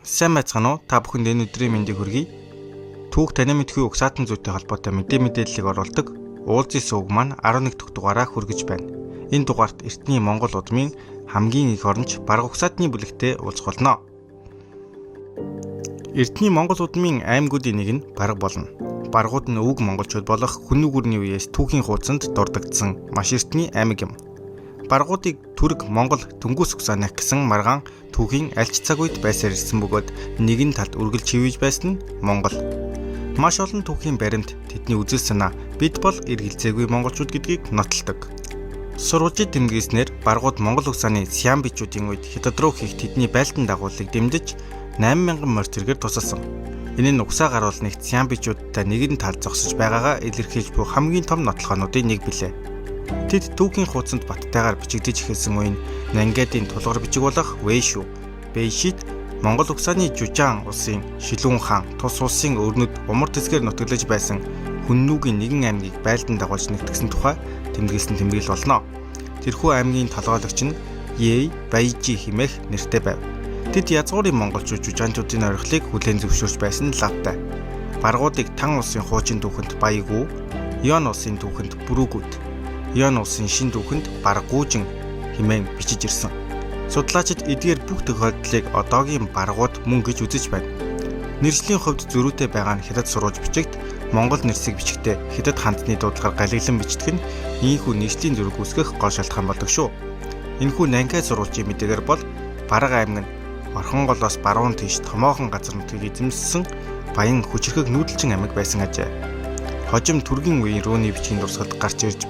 Сайн байцгаана уу? Та бүхэнд энэ өдрийн мэндийг хүргэе. Түүх таны мэдхүй угсаатан зүйтэй холбоотой мэдээллийг оруулдаг уулзын сувг маань 11 дахь дугаараа хүргэж байна. Энэ дугаарт эртний Монгол удмын хамгийн их оронч Барга угсаатны бүлэгтээ уулзах болно. Эртний Монгол удмын аймагуудын нэг нь Барга болно. Баргууд нь өвөг монголчууд болох хүннүгүрний үеэс түүхийн хуудсанд дурддагдсан маш эртний аймаг юм. Баргуудыг Түрэг, Монгол, Дөнгөс угсааных гэсэн маргаан түүхийн аль ч цаг үед байсаар ирсэн бөгөөд нэгэн талд үргэлж чивэж байсан нь Монгол. Маш олон түүхийн баримт тэдний үзэл санаа бид бол эргэлзээгүй монголчууд гэдгийг нотолдог. Сурвалжид тэмдэглэснээр баргууд Монгол угсааны Сиам бичүүдийн үед Хятад руу хийх тэдний байлдан дагууллыг дэмжиж 8000 морь зэргээр тусалсан. Энэ нь угсаа гаруулныг Сиам бичүүдтэй нэгэн тал зогсож байгаагаа илэрхийлж буй хамгийн том нотлохоонуудын нэг билээ. Тэд түүхийн хуудсанд баттайгаар бичигдэж эхэлсэн үе нь Нангадын тулгар бичиг болох Вэйшу, Бэйшид Монгол угсааны Жужаан улсын Шилүүн хаан тус улсын өрнөд умар тэсгээр нутаглаж байсан Хүннүгийн нэгэн аймгийг байлдан дагуулж нэгтгсэн тухай тэмдэглэсэн тэмдэглэл болно. Тэрхүү аймгийн толгойлогч нь Ей Баяжи хэмээх нэртэй байв. Тэд язгуурын монголчууд жужаанчуудын орхилыг хүлээн зөвшөөрч байсан лавтай. Баргуудыг Тан улсын хуучин түүхэнд Баягүү, Йон улсын түүхэнд Бүрүүгүүд, Йон улсын шин түүхэнд Баргуужин хэмээн бичиж ирсэн. Судлаачид эдгээр бүх тохиолдлыг одоогийн баргууд мөн гэж үзэж байна. Нэршлийн хувьд зөрүүтэй байгаа нь хятад сурвалж бичигт Монгол нэрсийг бичгтээ хятад хандны дуудлагаар галиглан бичдэг нь ийхүү нэршлийн зөрүүг үүсгэх гол шалтгаан болдог шүү. Энэхүү Нанкай сурвалжийн мэдээгээр бол Барга аймаг нь Орхонголоос баруун тийш томоохон газар нутгийг эзэмшсэн баян хүчирхэг нүүдэлчин аймаг байсан ажээ. Хожим түргийн үеийн рууны бичгийн дурсгалд гарч ирж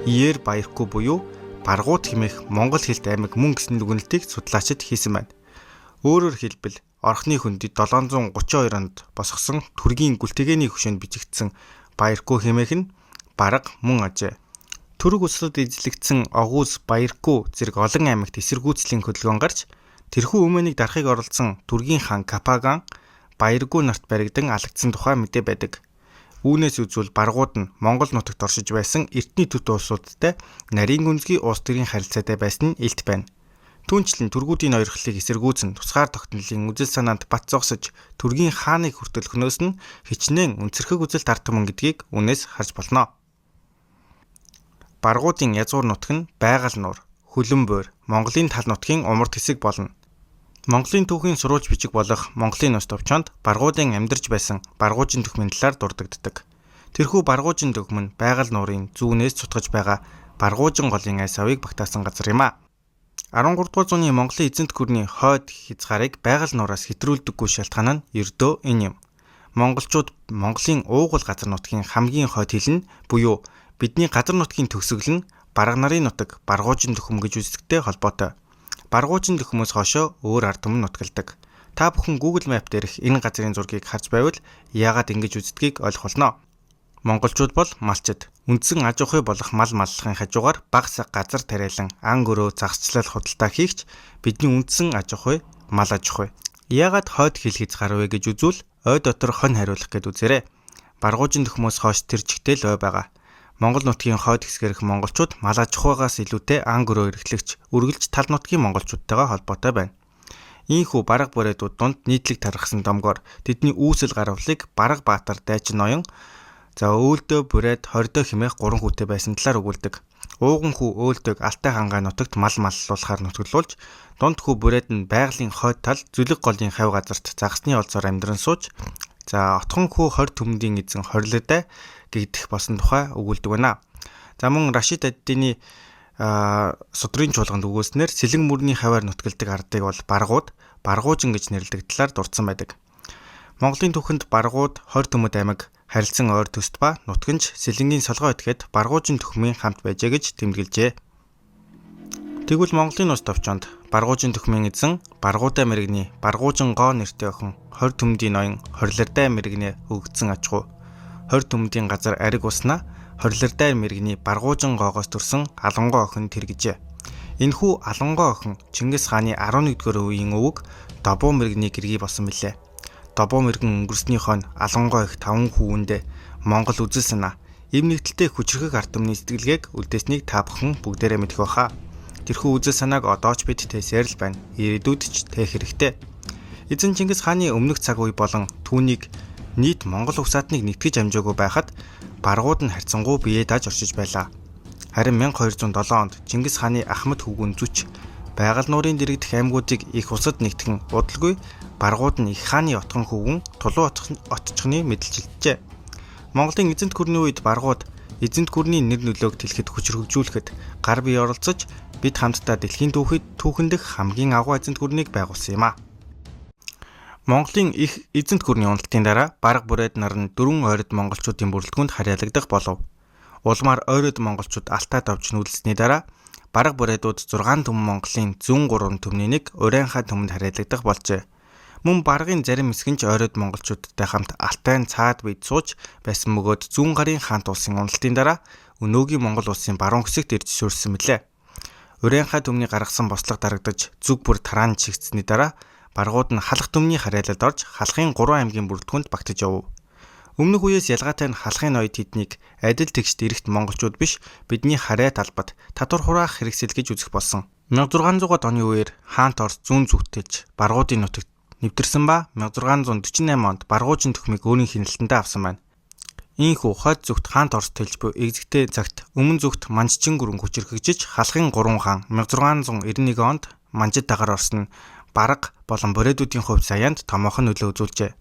Иер Баяргүй буюу Баргууд хэмээх монгол хэлт аймаг мөн гэсэн дүгнэлтийг судлаачид хийсэн байна. Өөрөөр хэлбэл Орхны хөндөд 732 онд босгосон түргийн гүлтэгээний хөшөөнд бичигдсэн Баяргүй хэмээх нь Барга мөн ажээ. Түрэг улсад эзлэгдсэн Огуз, Баяргүй зэрэг олон аймагт эсэргүүцлийн хөдөлгөөн гарч тэрхүү өмнөнийг дарахыг оролдсон түргийн хаан Капаган Баяргүй нарт баригдан алагдсан тухай мэдээ байдаг. Үүнээс үзвэл баргууд нь Монгол нутагт оршиж байсан эртний төт улсуудтай нарийн гүнзгий улс төрийн харилцаатай байсан нь илт байна. Түүнчлэн түргүүдийн ноёрхлыг эсэргүүцэн тусгаар тогтнолын үзэл санаанд бат зогсож түргийн хааныг хүртэлхнөөс нь хичнээн үнцэрхэг үзэлт ард түмэн гэдгийг үүнээс харж болно. Баргуудын язгуур нутаг нь байгаль нуур, хөлөн буйр, Монголын тал нутгийн умард хэсэг болно. Монголын түүхийн сурвалж бичиг болох Монголын нус товчоонд баргуудын амьдарч байсан Баргуужин төхмийн талаар дурддагддаг. Тэрхүү Баргуужин төхөм нь байгаль нуурын зүүнээс цутгаж байгаа Баргуужин голын айсавыг багтаасан газар юм а. 13 дугаар зууны Монголын эзэнт гүрний хойд хязгаарыг байгаль нуураас хэтрүүлдэггүй шалтгаан нь ердөө энэ юм. Монголчууд Монголын уугуул газар нутгийн хамгийн хойд хил нь буюу бидний газар нутгийн төгсгөл нь Барга нарын нутаг Баргуужин төхөм гэж үздэгтэй холбоотой. Баргуучин төхмөөс хоошоо өөр ард түмэн нутагладаг. Та бүхэн Google Map дээрх энэ газрын зургийг харж байвал яагаад ингэж үздгийг ойлгох болно. Монголчууд бол малчид. Үндсэн аж ахуй болох мал маллахын хажуугаар баг саг газар тариалан ан гөрөө загасчлал худалдаа хийгч бидний үндсэн аж ахуй мал аж ахуй. Яагаад хойд хил хязгаар вэ гэж үзвэл ой дотор хонь хариулах гэд үзээрэй. Баргуужин төхмөөс хойш тэр чигтэл ой байгаа. Монгол нутгийн хойд хэсгэрх монголчууд мал аж ахуйгаас илүүтэй ан гөрөө эрхлэгч үргэлж тал нутгийн монголчуудтайгаа холбоотой байна. Ийхүү барга бүрээдүүд дунд нийтлэг тархсан домгоор тэдний үүсэл гарвлыг Барга Баатар дайчин ноён за өөлдөө бүрээд хордоо хэмээх гурван хүүтэй байсан талаар өгүүлдэг. Ууган хүү өөлдөг Алтай хангай нутагт мал маллуулахаар нутаглуулж дунд хүү бүрээд нь байгалийн хойд тал зүлэг голын хавь газарт загасны олзоор амьдран сууж за отхон хүү 20 түмдийн эзэн хорлодой гэгдэх болсон тухай өгүүлдэг байна. За мөн Рашид ад-дины судрын чуулганд өгөөснөр сэлэн мөрний хаваар нутагладаг ардыг бол баргууд, баргуужин гэж нэрлэдэг талаар дурдсан байдаг. Монголын түүхэнд баргууд 20 түмэд аймаг харилцан ойр төст ба нутганч сэлэнгийн солгой этгээд баргуужин төхмийн хамт байжээ гэж тэмдэглэжээ. Тэгвэл Монголын нус товчоонд Баргуужин төхмийн эзэн Баргуудаа мэрэгний Баргуужин гоо нэртэй охин 20 түмдийн ноён Хорилордай мэрэгнээ өгөгдсөн аж ахуй. 20 түмдийн газар ариг уснаа Хорилордай мэрэгний Баргуужин гоогоос төрсэн Алангоо охин тэр гэжээ. Энэхүү Алангоо охин Чингис хааны 11-р үеийн өвөг Добуу мэрэгний гэргий болсон билээ. Добуу мэрэгэн өнгөрсний хойно Алангоо их 5 хүүхэндээ Монгол үзэл санаа эв нэгдэлтэй хүчирхэг ард түмний сэтгэлгээг үлдээснийг та бүхэн бүгдээрээ мэдэх байхаа. Тэрхүү үзэл санааг одоо ч бид тээсээр л байна. Ирээдүйд ч тээх хэрэгтэй. Эзэн Чингис хааны өмнөх цаг үе болон түүнийг нийт Монгол угсаатныг нэгтгэж амжаагүй байхад баргууд нь харьцангуй бие дааж оршиж байлаа. Харин 1207 онд Чингис хааны Ахмад хөвгүн Зүч байгаль нуурын дэрэгдэх аймагуудыг их улсад нэгтгэн удалгүй баргууд нь их хааны отгон хөвгүн Тулуун отчхны мэдлжилджээ. Монголын эзэнт гүрний үед баргууд эзэнт гүрний нэр нөлөөг тэлэхэд хүчрхэгжүүлэхэд гар бие оролцож бид хамтдаа дэлхийн түүхэн дэх хамгийн агуу эзэнт гүрнийг байгуулсан юм а. Монголын их эзэнт гүрний уналтын дараа барга бүрээд нар нь дөрвөн ойрод монголчуудын бүрэлдэхүүнд харьяалагдах болов. Улмаар ойрод монголчууд алтаа давж нүүдэлсний дараа барга бүрээдүүд 6 түмэн Монголын зүүн 3 түмний нэг Урайнхаа түмэнд харьяалагдах болжээ. Мөн баргын зарим хэсэг нь ч ойрод монголчуудтай хамт Алтайн цаад бид сууж байсан бөгөөд зүүн гарын хаант улсын уналтын дараа өнөөгийн Монгол улсын баруун хэсэгт ирж суурьсан мөлий. Урайнхаа түмний гаргасан бослого дарагдаж зүг бүр тараан чигтсэний дараа баргууд нь Халах түмний харьяалалд орж Халахын 3 аймгийн бүрэлдэхүүнд багтаж явв. Өмнөх үеэс ялгаатай нь Халахын ноёд тэднийг адил тэгшд эрэхт монголчууд биш бидний харьяа талбад татвар хураах хэрэгсэл гэж үзэх болсон. 1600 оны үеэр хаант Орос зүүн зүгтэлж баргуудын нутагт нэвтэрсэн ба 1648 онд баргуужин төхмийг өөрийн хяналтандаа авсан байна. Ийхүү хойд зүгт хаант Орос тэлж буй эгзэгтэй цагт өмнө зүгт Манжчин гүрэн хүчирхэгжиж Халахын 3 хаан 1691 онд Манжид дагаар орсон нь барга болон бүрээдүүдийн хувь заяанд томоохон нөлөө үзүүлжээ.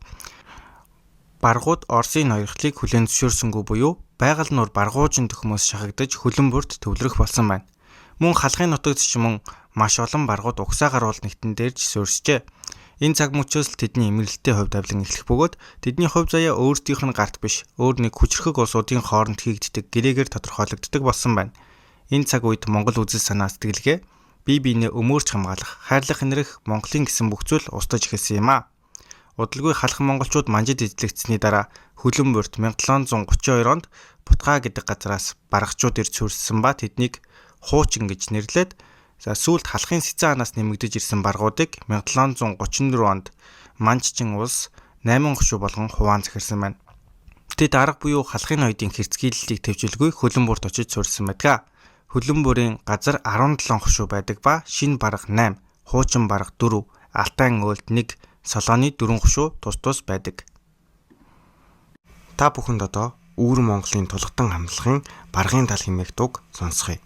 Баргууд Оросын ноёрхлыг хүлээн зөвшөөрсөнгүй буюу байгаль нуур баргуужин төхмөөс шахагдаж хөлөн бүрт төвлөрөх болсон байна. Мөн Халахын нутагт ч мөн маш олон баргууд угсаа гаруул нэгтэн дээрж суурьсжээ. Энэ цаг мөчөөс л тэдний эмэрлэлтэй хувь тавилан эхлэх бөгөөд тэдний хувь заяа өөрсдийнх нь гарт биш өөр нэг хүчрхэг улсуудын хооронд хийгддэг гэрээгээр тодорхойлогддог болсон байна. Энэ цаг үед Монгол үзэл санаа сэтгэлгээ бие биенээ өмөөрч хамгаалах, хайрлах инэрх Монголын гэсэн бүх зүйл устж эхэлсэн юм а. Удалгүй Халах монголчууд Манжид эзлэгдсэний дараа хөлөн бүрт 1732 онд Бутгаа гэдэг газараас баргачууд ирж суурьссан ба тэднийг хуучин гэж нэрлээд за сүүлд Халахын Сэцэн хаанаас нэмэгдэж ирсэн баргуудыг 1734 онд Манжчин улс 8 хошуу болгон хуваан захирсан байна. Тэд арга буюу Халахын ноёдын хэрцгийллийг тэвжилгүй хөлөн бүрт очиж суурьсан байдаг. Хөлөн бүрийн газар 17 хошуу байдаг ба шинэ барга 8, хуучин барга 4, Алтайн өөлд 1, Солооны 4 хошуу тус тус байдаг. Та бүхэнд одоо Өвөр Монголын тулгатан хамтлагийн баргын тал хэмээх дууг сонсгоё.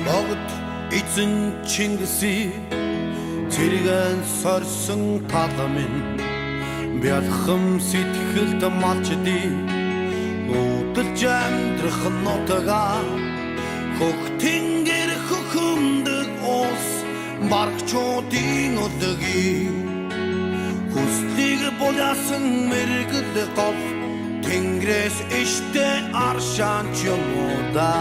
Богд эзэн Чингисийн цэргэн сорьсон тал минь бялхам сэтгэлд малчдий нүүдэлж амьдрах нутгаа хөх тэнгэр хөхөмдөг улс баргчуудын өдөгийг хүслийг булаасан мэрэгэл гол тэнгэрээс иштэй аршаан ч юм уу да.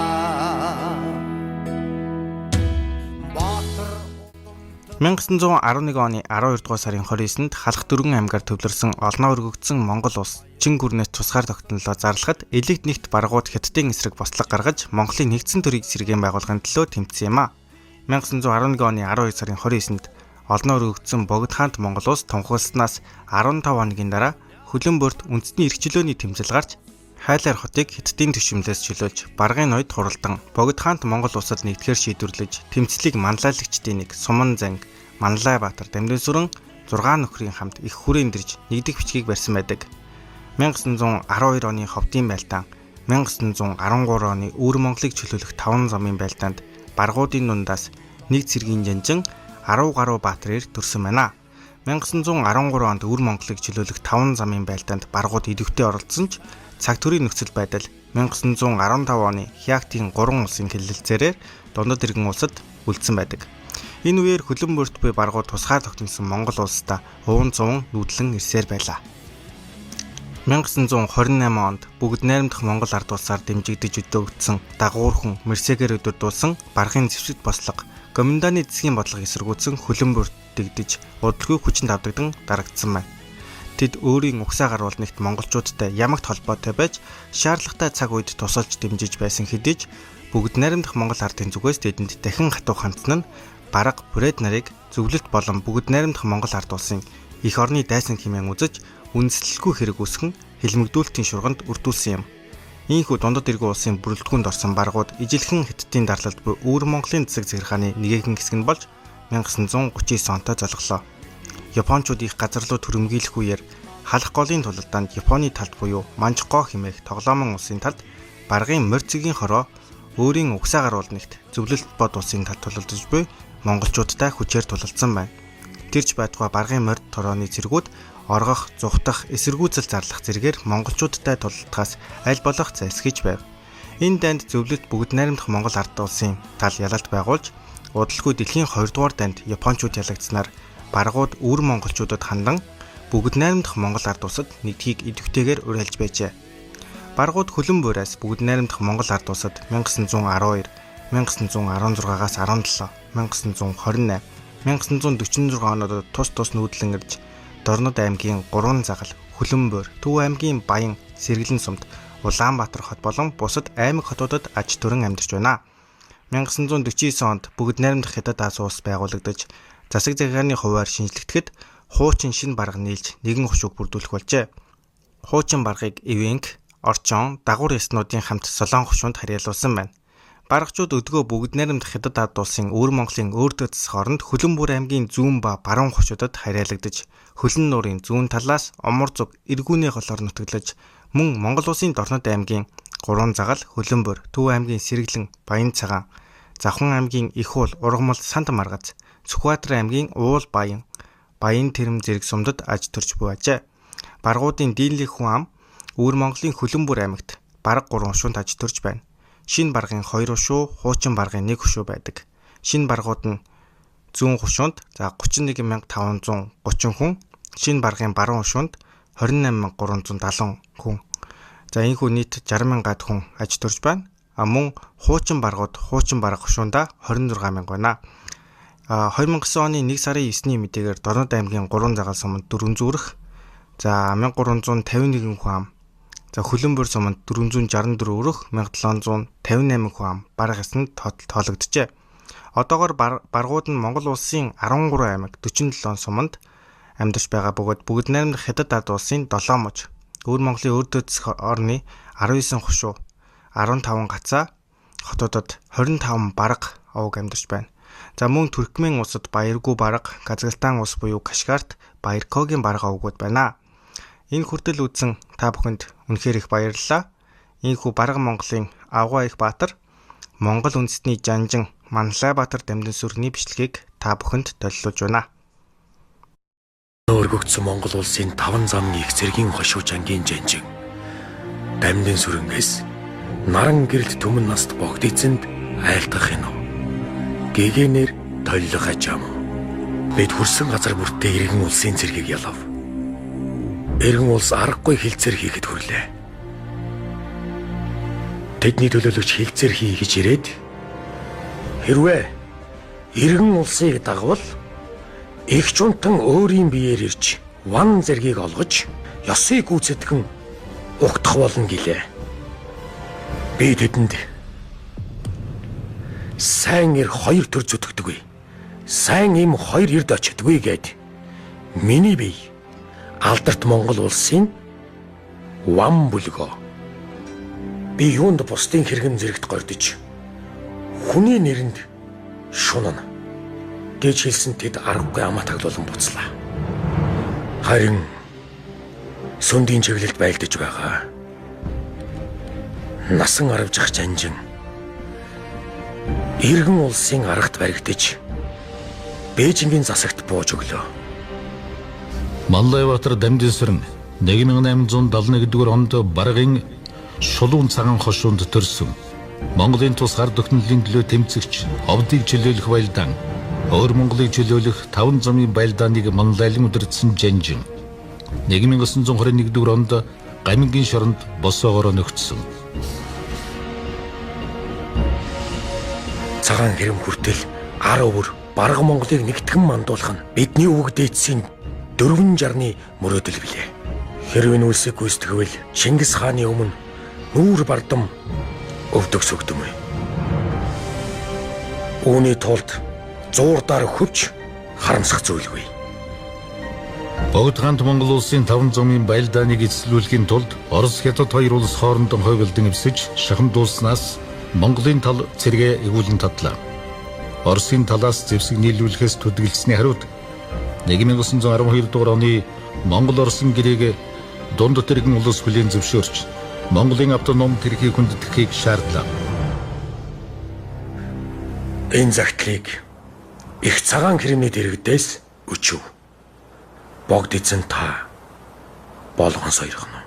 1911 оны 12 дугаар сарын 29-нд Халах дөрвөн аймгаар төвлөрсөн олноо өргөгдсөн Монгол улс чин гүрнээс тусгаар тогтнолоо зарлахад элэгт нэгт баргууд Хятадын эсрэг бослого гаргаж Монголын нэгдсэн төрийг сэргээн байгуулахын төлөө тэмцсэн юм а. 1911 оны 12 сарын 29-нд олноо өргөгдсөн Богд хаант Монгол улс тунхагласнаас 15 хоногийн дараа хөлөн бүрт үндэсний эрх чөлөөний тэмцэл гарч Хайлар хотыг Хятадын төшөмлөөс чөлөөлж баргын ноёд хуралдан Богд хаант Монгол улсад нэгдэхээр шийдвэрлэж тэмцлийг манлайлагчдын нэг Суман занг, Манлай Баатар Дамдинсүрэн 6 нөхрийн хамт их хүрээнд ирж нэгдэх бичгийг барьсан байдаг. 1912 оны Ховдын байлдаан, 1913 оны Өвөр Монголыг чөлөөлөх 5 замын байлдаанд баргуудын дундаас нэг цэргийн жанжин 10 гаруй баатар эр төрсөн байна. 1913 онд Өвөр Монголыг чөлөөлөх 5 замын байлдаанд баргууд идэвхтэй оролцсон ч цаг төрийн нөхцөл байдал 1915 оны Хягтын 3 улсын хэлэлцээрээр дундад иргэн улсад үлдсэн байдаг. Энэ үеэр хөлөн бүрт буй баргууд тусгаар тогтносон Монгол улсдаа уун зуун нүдлэн ирсээр байлаа. 1928 онд бүгд найрамдах Монгол ард улсаар дэмжигдэж өдөөгдсөн дагуур хүн Мерсегээр өдөрдүүлсэн баргын зэвсэгт бослого Гоминданы засгийн бодлого эсэргүүцсэн хөлөн бүрт дэгдэж удалгүй хүчин давдагдан дарагдсан байна. Тэд өөрийн угсаа гаруул нэгт монголчуудтай ямагт холбоотой байж шаардлагатай цаг үед тусалж дэмжиж байсан хэдий ч бүгд найрамдах Монгол ардын зүгээс тэдэнд дахин хатуу хандсан нь барга бүрээд нарыг зөвлөлт болон бүгд найрамдах Монгол ард улсын эх орны дайсан хэмээн үзэж үндэслэлгүй хэрэг үүсгэн хэлмэгдүүлэлтийн шурганд өртүүлсэн юм. Ийхүү дундад иргэн улсын бүрэлдэхүүнд орсон баргууд ижилхэн Хятадын дарлалд буй Өвөр Монголын засаг захиргааны нэгэхэн хэсэг нь болж 1939 онтой золголоо. Япончууд их газар руу түрэмгийлэх үеэр Халах голын тулалдаанд Японы талд буюу Манжго хэмээх тоглоомон улсын талд Баргын морь цэгийн хороо өөрийн угсаа гаруулнагт зөвлөлт бод улсын талд тулалдаж буй монголчуудтай хүчээр тулалдсан байна. Тэрч байтугай Баргын морь торооны цэргүүд оргох, зугтах, эсэргүүцэл зарлах зэрэгээр монголчуудтай тулалдахаас аль болох зайлсхийж байв. Энэ дайнд зөвлөлт бүгд найрамдах Монгол ард улсын тал ялалт байгуулж, удалгүй дэлхийн 2 дугаар дайнд японочууд ялагдсанаар баргууд өвөр монголчуудад хандан бүгд найрамдах Монгол ард улсад нэгдхийг идэвхтэйгээр уриалж байжээ. Баргууд хөлөн буйраас бүгд найрамдах Монгол ард улсад 1912, 1916-аас 17, 1928, 1946 оноод тус тус нүүдлэн ирж Дорнод аймгийн 3 загал, Хөлөнбөр, Төв аймгийн Баян, Сэргэлэн сумд, Улаанбаатар хот болон бусад аймаг хотуудад аж төрөн амьдарч байна. 1949 онд бүгд найрамдах Хятад Аз улс байгуулагдаж, засаг захиргааны хувиар шинжлэгдэхэд хуучин шинэ барга нийлж нэгэн хушууг бүрдүүлэх болжээ. Хуучин баргыг Эвенк, Орчон, дагуур яснуудын хамт Солоон хушуунд харьяалуулсан байна. Баргачууд өдгөө бүгд найрамдах Хятад Аз улсын өвөр Монголын өөртөө засах оронд Хөлөнбүр аймгийн зүүн ба баруун хушуудад харьяалагдаж, Хөлн нуурын зүүн талаас Омор зүг Эргүүний голоор нутаглаж, мөн Монгол улсын Дорнод аймгийн 3 загаал, Хөлөнбөр, Төв аймгийн Сэргэлэн, Баян цагаан, Завхан аймгийн Их уул, Ургамал, Санд Маргац, Сүхбаатар аймгийн Уул Баян, Баян тэрэм зэрэг сумдад аж төрж буй ажээ. Баргуудын дийлэнх хүн ам Өвөр Монголын Хөлөнбөр аймагт бараг 3 хушуунд аж төрж байна. Шинэ баргын 2 хушуу, хуучин баргын 1 хушуу байдаг. Шинэ баргууд нь зүүн хушуунд за 31530 хүн, шинэ баргын баруун хушуунд 28370 хүн. За энэхүү нийт 60 мянгад хүн аж төрж байна. А мөн хуучин баргууд хуучин барга хушуунда 26 мянга байна. 2009 оны 1 сарын 9-ний мэдээгээр Дорнод аймгийн 3 загаал суманд 4 зүрх, за 1351 хүн ам, за Хөлөнбөр суманд 464 өрөх 1758 хүн ам барга ясанд тоологджээ. Одоогор баргууд нь Монгол улсын 13 аймаг 47 суманд амьдарч байгаа бөгөөд бүгд найрамдах Хятад Ард улсын 7 муж, Өвөр Монголын өөрдөө засах орны 19 хушуу, 15 гацаа хотуудад 25 барга овог амьдарч байна. За мөн Туркмен улсад Баяргүй барга, Казахстан улс буюу Кашгарт Баяркогийн барга овгууд байна. Энэ хүртэл үзсэн та бүхэнд үнэхээр их баярлалаа. Ийхүү барга Монголын авгаа их баатар, Монгол үндэстний жанжин Манлайбаатар Дамдинсүрхний бичлэгийг та бүхэнд төлөвлөж байна. Өргөгдсөн Монгол улсын 5 замын их цэргийн хошуу чангийн жанжин Дамдинсүрэнгээс наран гэрэлт түмэн наст богд эзэнд айлтгах юм. Гэгэнээр толлох ачаам. Бид хүрсэн газар бүртээ иргэн улсын цэргийг ялав. Иргэн улс аргагүй хилцээр хийхэд хүрлээ. Тэдний төлөөлөгч хилцээр хий гэж ирээд хэрвээ иргэн улсыг дагвал их чунтан өөрийн биеэр ирж ван зэргийг олгож ёсыг гүйцэтгэн угтах болно гэлээ. Би тэдэнд сайн эр хоёр төр зүтгэдэггүй. Сайн им хоёр эрд очдоггүй гэд. Миний бие алдарт Монгол улсын ван бүлгөө. Би юунд бусдын хэрэгэн зэрэгт гордож хүний нэрэнд шунана гэж хэлсэн тэд аргагүй амаа таглуулan буцлаа. Харин сүндийн чиглэлд байлдаж байгаа. Насан аравжих жанжин иргэн улсын аргат баригдаж Бээжингийн засагт бууж өглөө. Манлайбаатар Дамдинсүрэн 1871 онд Баргын Шулуун цагаан хошуунд төрсөн. Монголын тус гар дөхнөлийн төлөө тэмцэгч, овдыг чөлөөлөх байлдаан, өөр Монголыг чөлөөлөх 5 замын байлдааныг манлайлан удирдсан жанжин. 1921 онд Гамингийн шоронд босоогоороо нөхцсөн. Цагаан хэрэм хүртэл ар өвөр барга Монголыг нэгтгэн мандуулах нь бидний өвөг дээдсийн 460-ны мөрөөдөл билээ. Хэрв энэ үлсийг гүйцэтгэвэл Чингис хааны өмнө нүүр бардам өвдөг сөгдөм. Үүний тулд зуурдаар хөвч харамсах зүйлгүй. Богд хаант Монгол улсын 5 замын байлдааныг эзлүүлэхийн тулд Орос Хятад хоёр улс хоорондон хойголдон эвсэж шахам дууснаас Монголын тал цэргээ эгүүлэн тадлаа. Оросын талаас зэвсэг нийлүүлэхээс төдийлсний хариуд 1912 дугаар оны Монгол Оросын гэрээг дунд тэрэгэн улс хүлээн зөвшөөрч Монголын автоном тэрхийг хүндэтгэхийг шаардлаа. Энэ загтлыг их цагаан хэрэмний дэргэдээс өчөв. Богд эзэн та болгон сойрхоно.